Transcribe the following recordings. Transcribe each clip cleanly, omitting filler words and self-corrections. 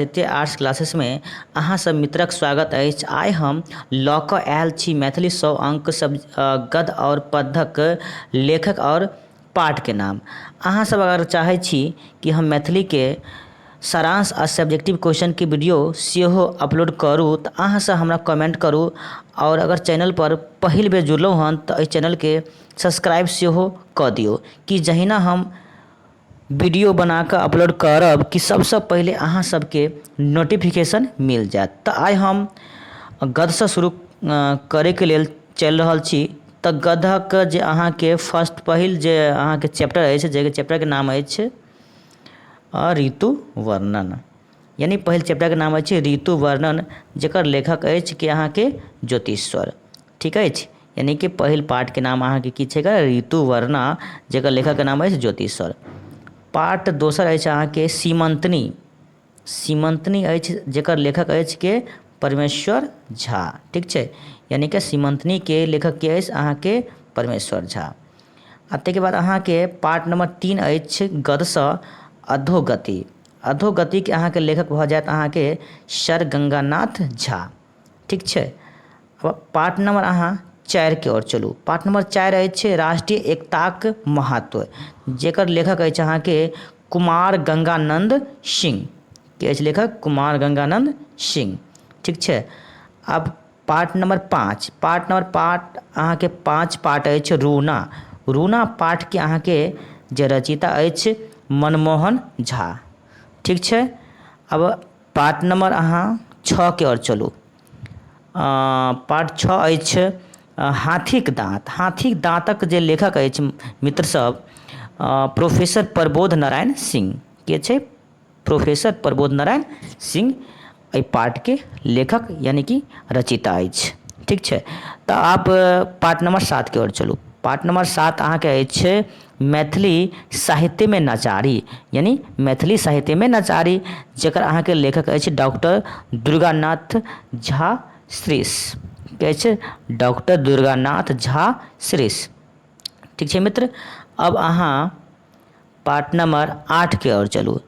Aditya arts क्लासेसमे अहाँ सब मित्रक स्वागत अछि। आइ हम लऽ कऽ आयल छी मैथिली 100 अंक सब गद्य आओर पद्यक लेखक आओर पाठके नाम। अहाँ सब अगर चाहै छी कि हम मैथिलीके सारांश आ सब्जेक्टिव क्वेश्चनके वीडियो सेहो अपलोड करू तऽ अहाँ सब हमरा कमेंट करू आओर अगर चैनलपर पहिल बेर जुड़लहुँ हन तऽ एहि चैनलके सब्सक्राइब सेहो कऽ दियौ कि जहिना हम वीडियो बना कऽ अपलोड करब कि सभसँ पहिले अहाँ सभके नोटिफिकेशन मिल जायत। तऽ आइ हम गद्यसँ शुरू करैके लेल चलि रहल छी। तऽ गद्यक जे अहाँके फर्स्ट पहिल जे अहाँके चैप्टर अछि, जाहि चैप्टरके नाम अछि ऋतु वर्णन, यानि पहिल चैप्टरके नाम अछि ऋतु वर्णन, जकर लेखक अछि कि अहाँके ज्योतिश्वर। ठीक अछि, यानि कि पहिल पाठके नाम अहाँके की छै? ऋतु वर्णा, जकर लेखकके नाम अछि ज्योतिश्वर। पाठ दोसर अछि अहाँके सीमंतनी। सीमंतनी अछि जकर लेखक अछि के? परमेश्वर झा। ठीक छै, यानि कि सीमंतनीके लेखक के अछि? अहाँके परमेश्वर झा। आ ताहिके बाद अहाँके पार्ट नंबर 3 अछि गदसँ अधोगति। अधोगतिके अहाँके लेखक भऽ जायत अहाँके सर गंगानाथ झा। ठीक छै, आब पार्ट नंबर अहाँ 4के ओर चलू। पार्ट नंबर 4 अछि राष्ट्रीय एकताक महत्व, जकर लेखक अछि अहाँके कुमार गंगानंद सिंह। के अछि लेखक? कुमार गंगानंद सिंह। ठीक छै, आब part number 5। Part number part अहाँके 5 पार्ट अछि रूना। रूना पाठके अहाँके जे रचयिता अछि मनमोहन झा। ठीक छै, आब पार्ट नंबर अहाँ 6के ओर चलू। पार्ट 6 अछि हाथीक दाँत। हाथीक दाँतक जे लेखक अछि मित्रसभ प्रोफेसर प्रबोध नारायण सिंह। के छै? प्रोफेसर प्रबोध नारायण सिंह एहि पाठके लेखक यानि कि रचयिता अछि। ठीक छै, तऽ आब पार्ट नंबर 7के ओर चलू। पार्ट नंबर 7 अहाँके अछि मैथिली साहित्यमे नचारी, यानि मैथिली साहित्यमे नचारी, जकर अहाँके लेखक अछि डॉक्टर दुर्गानाथ झा श्रीश। के अछि? डॉक्टर दुर्गानाथ झा श्रीश। ठीक छै मित्र, अब अहाँ पार्ट नंबर 8के ओर चलू।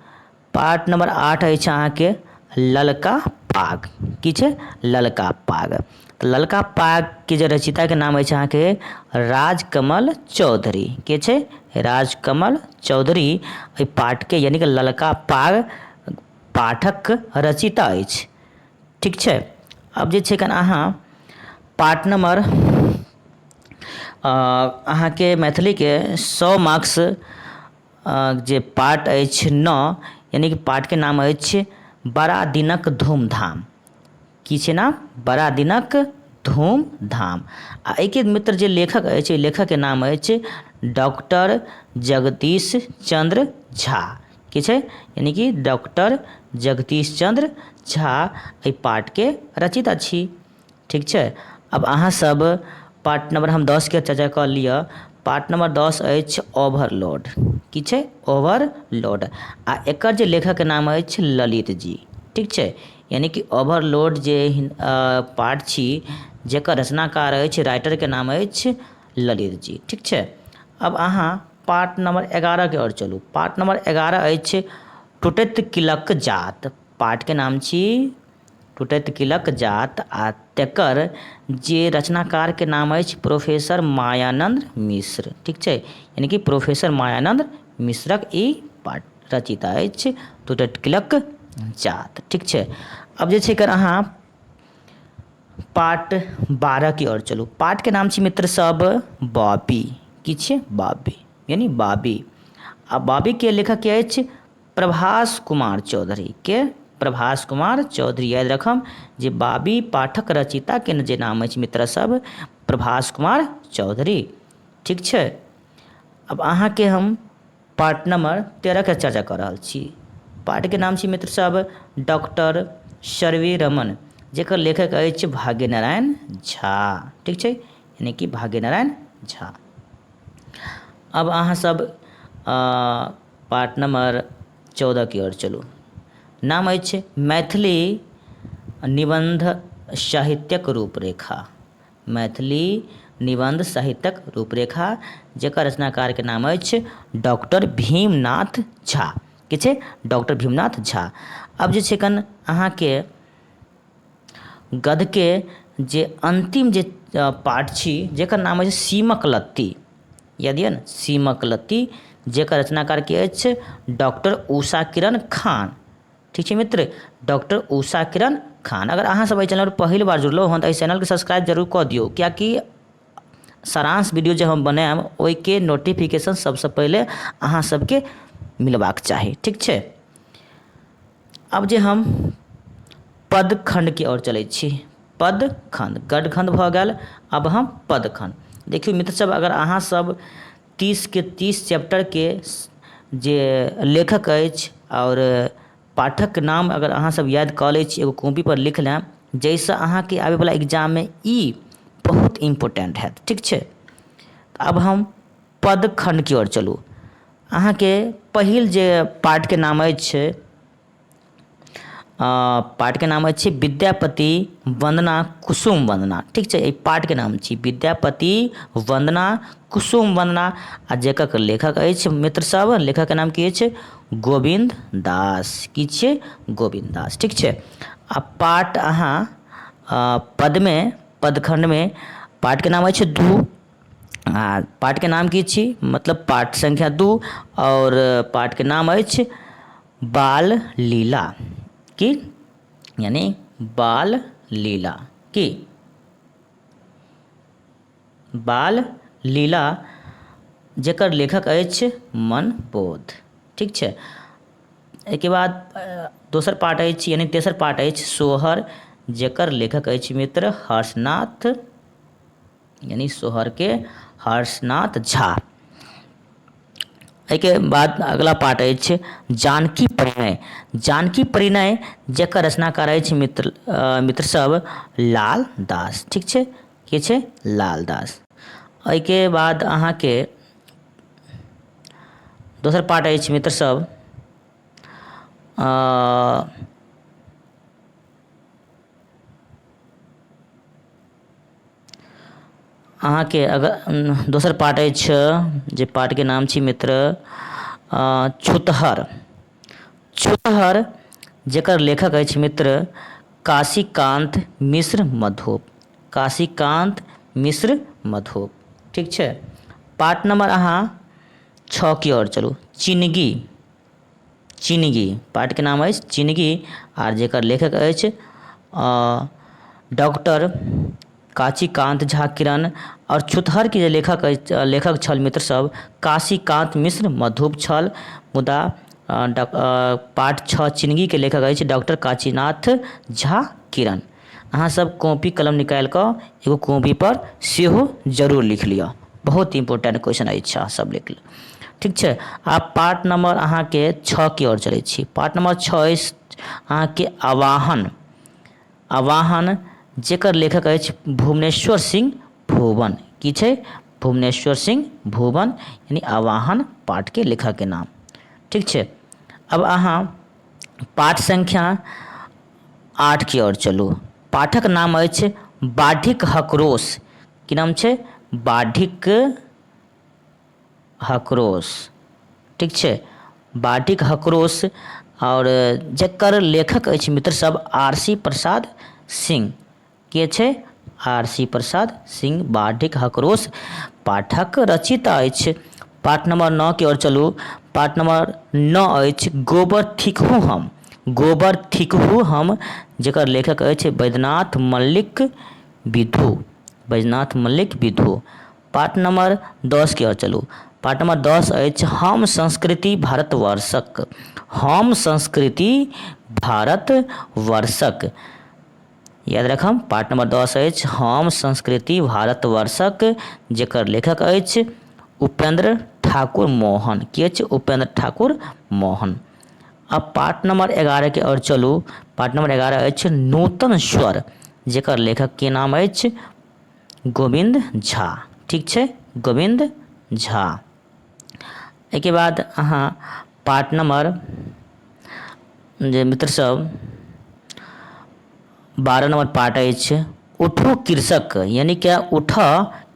पार्ट नंबर 8 अछि अहाँके ललका पाग। की छै? ललका पाग। तऽ ललका पागके जे रचयिताके नाम अछि अहाँके राजकमल चौधरी। के छै? राजकमल चौधरी एहि पाठके यानि कि ललका पाग पाठक रचयिता अछि। ठीक छै, आब जे छै कनि अहाँ पार्ट नंबर अहाँके मैथिलीके 100 मार्क्स जे पार्ट अछि 9, यानि कि पार्टके नाम अछि बड़ा दिनक धूमधाम। की छै नाम? बड़ा दिनक धूमधाम। आ एहिके मित्र जे लेखक अछि, लेखकके नाम अछि डॉक्टर जगदीश चंद्र झा। की छै? यानि कि डॉक्टर जगदीश चंद्र झा एहि पाठके रचयिता छी। ठीक छै, आब अहाँ सब पार्ट नंबर हम 10के चर्चा कऽ लिअ। पार्ट नंबर 10 अछि ओवरलोड। की छै? ओवरलोड। आ एकर जे लेखकके नाम अछि ललित जी। ठीक छै, यानि कि ओवरलोड जे पार्ट छी जकर रचनाकार अछि, राइटरके नाम अछि ललित जी। ठीक छै, अब अहाँ पार्ट नंबर 11के ओर चलू। पार्ट नंबर 11 अछि टूटैत किलक जात। पार्टके नाम छी टूटैत किलक जात आ तकर जे रचनाकारके नाम अछि प्रोफेसर मायानन्द मिश्र। ठीक छै, यानि कि प्रोफेसर मायानन्द मिश्रक ई पाठ रचयिता अछि टूटैत किलक जात। ठीक छै, अब जे छै एकर अहाँ पार्ट 12के ओर चलू। पार्टके नाम छी मित्र सब बॉबी। की छियै? बॉबी, यानि बॉबी। आ बॉबीके लेखक के अछि? प्रभास कुमार चौधरी। के? प्रभास कुमार चौधरी। याद रखम जे बाबी पाठक रचयिता के जे नाम अछि मित्र सब प्रभास कुमार चौधरी। ठीक छै, अब अहाँके हम पार्ट नंबर 13के चर्चा कऽ रहल छी। पार्टके नाम छी मित्र सब डॉक्टर सरवी रमन, जकर लेखक अछि भाग्यनारायण झा। ठीक छै, यानि कि भाग्यनारायण झा। अब अहाँ सब पार्ट नंबर 14के ओर चलू। नाम अछि मैथिली निबन्ध साहित्यक रूपरेखा। मैथिली निबन्ध साहित्यक रूपरेखा, जकर रचनाकारके नाम अछि डॉक्टर भीमनाथ झा। के छै? डॉक्टर भीमनाथ झा। आब जे छै कन अहाँके गद्यके जे अन्तिम जे पाठ छी जकर नाम अछि सीमक लत्ती, याद यऽ ने? सीमक लत्ती, जकर रचनाकार के अछि? डॉक्टर उषा किरण खान। ठीक छै मित्र, डॉक्टर उषा किरण खान। अगर अहाँ सब एहि चैनल पर पहिल बार जुड़लहुँ हन तऽ एहि चैनलके सब्सक्राइब जरूर कऽ दियौ, किएकि सारांश वीडियो जे हम बनायब ओहिके नोटिफिकेशन सबसँ पहिले अहाँ सबके मिलबाक चाही। ठीक छै, आब जे हम पदखण्डके ओर चलै छी। पदखण्ड, गदखण्ड भऽ गेल, आब हम पदखण्ड। देखियौ मित्र सब, अगर अहाँ सब 30 के 30 चैप्टरके जे लेखक अछि आओर पाठकके नाम अगर अहाँ सब याद कऽ लै छी, एगो कॉपीपर लिख लेब, जाहिसँ अहाँके आबैवला एग्जाममे ई बहुत इम्पोर्टेन्ट हैत। ठीक छै, आब हम पदखण्डके ओर चलू। अहाँके पहिल जे पाठके नाम अछि, पाठके नाम अछि विद्यापति वन्दना कुसुम वन्दना। ठीक छै, एहि पाठके नाम छी विद्यापति वन्दना कुसुम वन्दना, आ जकर लेखक अछि मित्र सब, लेखकके नाम की अछि? गोविन्द दास। की छियै? गोविन्द दास। ठीक छै, आ पाठ अहाँ पदमे, पदखण्डमे पाठके नाम अछि 2, आ पाठके नाम की छी? मतलब पाठ संख्या 2, आओर पाठके नाम अछि बाल लीला। की? यानी बाल लीला। की? बाल लीला, जकर लेखक अछि मनबोध। ठीक छै, एहिके बाद दोसर पाठ अछि, यानी तेसर पाठ अछि सोहर, जकर लेखक अछि मित्र हर्षनाथ, यानी सोहरके हर्षनाथ झा। एहिके बाद अगला पाठ अछि जानकी परिणय। जानकी परिणय, जकर रचनाकार अछि मित्र, मित्रसभ, लाल दास। ठीक छै, के छै? लाल दास। एहिके बाद अहाँके दोसर पाठ अछि मित्रसभ, अहाँके अगर दोसर पाठ अछि जे पाठके नाम छी मित्र छुतहर। छुतहर, जकर लेखक अछि मित्र काशीकान्त मिश्र मधुप। काशीकान्त मिश्र मधुप। ठीक छै, पाठ नम्बर अहाँ 6 की ओर चलू। चिनगी। चिनगी पाठके नाम अछि चिनगी, आर जकर लेखक अछि डॉक्टर काशीकान्त झा किरण। आओर छुतहरके जे लेखक अछि, लेखक छल मित्रसभ काशीकान्त मिश्र मधुप छल, मुदा पाठ 6 चिनगीके लेखक अछि डॉक्टर काशीनाथ झा किरण। अहाँसभ कॉपी कलम निकालि कऽ एगो कॉपीपर सेहो जरूर लिख लिअ, बहुत इम्पोर्टेन्ट क्वेश्चन अछि अहाँसभ लिख लिअ। ठीक छै, आब पार्ट नम्बर अहाँके 6 के ओर चलै छी। पार्ट नम्बर 6 अछि अहाँके आवाहन। आवाहन, जकर लेखक अछि भुवनेश्वर सिंह भुवन। की छै? भुवनेश्वर सिंह भुवन, यानी आवाहन पाठके लेखकके नाम। ठीक छै, अब अहाँ पाठ संख्या 8 के ओर चलू। पाठक नाम अछि बाढ़िक हकरोश। की नाम छै? बाढ़िक हकरोश। ठीक छै, बाढ़िक हकरोश, आओर जकर लेखक अछि मित्रसभ आर सी प्रसाद सिंह। के छै? आर सी प्रसाद सिंह बाढ़िक हकरोश पाठक रचित अछि। पाठ नम्बर 9 के ओर चलू। पाठ नम्बर 9 अछि गोबर थिकहु हम। गोबर थिकहु हम, जकर लेखक अछि बैद्यनाथ मल्लिक विधु। बैजनाथ मल्लिक विधु। पाठ नम्बर 10 के ओर चलू। पाठ नम्बर 10 अछि हम संस्कृति भारतवर्षक। हम संस्कृति भारतवर्षक, याद रखब, पाठ नम्बर 10 अछि हम संस्कृति भारतवर्षक, जकर लेखक अछि उपेंद्र ठाकुर मोहन। की अछि? उपेंद्र ठाकुर मोहन। आब पाठ नम्बर 11 के ओर चलू। पाठ नम्बर 11 अछि नूतन स्वर, जकर लेखक के नाम अछि गोविन्द झा। ठीक छै, गोविन्द झा। एहिके बाद अहाँ पाठ नम्बर जे मित्रसभ 12 नम्बर पाठ अछि उठू कृषक, यानी कि उठ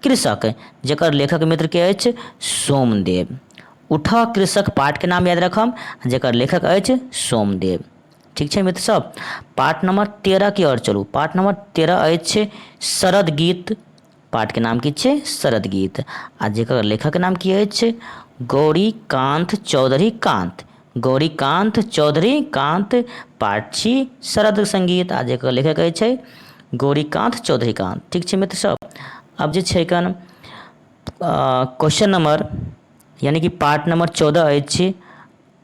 कृषक, जकर लेखक मित्रके अछि सोमदेव। उठह कृषक पाठके नाम याद राखब, जकर लेखक अछि सोमदेव। ठीक छै मित्र सब, पाठ नंबर 13 की ओर चलू। पाठ नंबर 13 अछि शरद गीत। पाठके नाम की छै? शरद गीत। आ जकर लेखकके नाम की अछि? गौरीकांत चौधरी कांत। गौरीकांत चौधरी कांत, पाठ छी शरद संगीत, आ जकर लेखक अछि गौरीकांत चौधरी कांत। ठीक छै मित्र सब, आब जे छै कन क्वेश्चन नंबर यानी कि पार्ट नंबर 14 अछि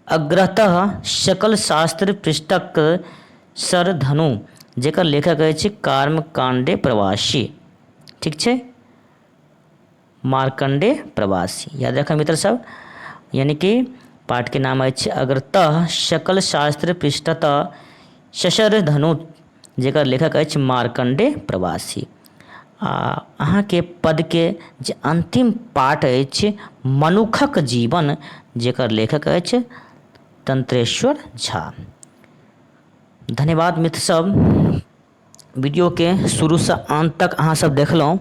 अग्रतः सकल शास्त्र पृष्ठक सरधनु, जकर लेखक अछि कर्मकाण्डे प्रवासी। ठीक छै, मार्कण्डे प्रवासी, याद राखब मित्र सब। यानी कि पाठके नाम अछि अग्रतः सकल शास्त्र पृष्ठतः शशरधनु, जकर लेखक अछि मार्कण्डे प्रवासी। आ अहाँके पदके जे अन्तिम पाठ अछि मनुखक जीवन, जकर लेखक अछि तंत्रेश्वर झा। धन्यवाद मित्र सब, वीडियोके शुरूसँ अन्त तक अहाँ सब देखलहुँ।